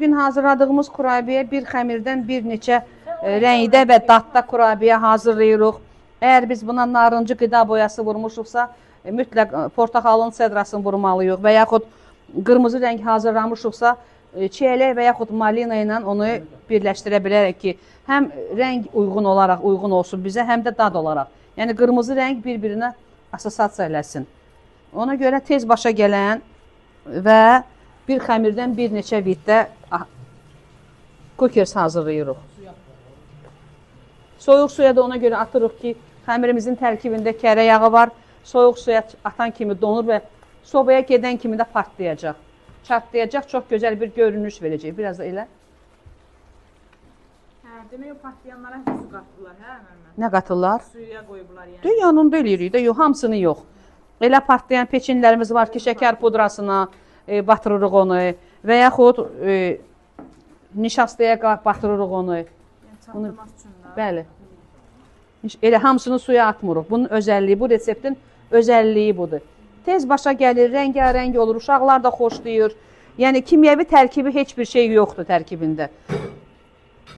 Bugün hazırladığımız kurabiyə bir xəmirdən bir neçə rəngdə və dadda kurabiyə hazırlayırıq. Əgər biz buna narıncı qida boyası vurmuşuqsa, mütləq portaxalın sedrasını vurmalıyıq və yaxud qırmızı rəng hazırlamışıqsa, çiyələk və yaxud malina ilə onu birləşdirə bilərik ki, həm rəng uyğun olaraq uyğun olsun bizə, həm də dad olaraq. Yəni qırmızı rəng bir-birinə asosiasiya eləsin. Ona görə tez başa gələn və bir xəmirdən bir neçə viddə kukers hazırlayırıq. Soyuq suya da ona görə atırıq ki, xəmirimizin tərkibində kərə yağı var. Soyuq suya atan kimi donur və sobaya gedən kimi də partlayacaq. Çatlayacaq, çox gözəl bir görünüş verəcək. Biraz da elə. Hə, demək o partlayanlara su qatdılar, hə, Məmmə? Nə qatırlar? Suya qoyublar yəni. De, yanında eləyirik də, yox, hamısını yox. Elə partlayan peçinlərimiz var ki, şəkər pudrasına batırırıq onu və yaxud nişastaya batırırıq onu. Yəni çatlamaq üçün də. Bəli. Elə hamısını suya atmırıq. Bunun özəlliyi, bu reseptin özəlliyi budur. Tez başa gəlir, rəngarəng olur, uşaqlar da xoşlayır. Yəni kimyəvi tərkibi heç bir şey yoxdur tərkibində.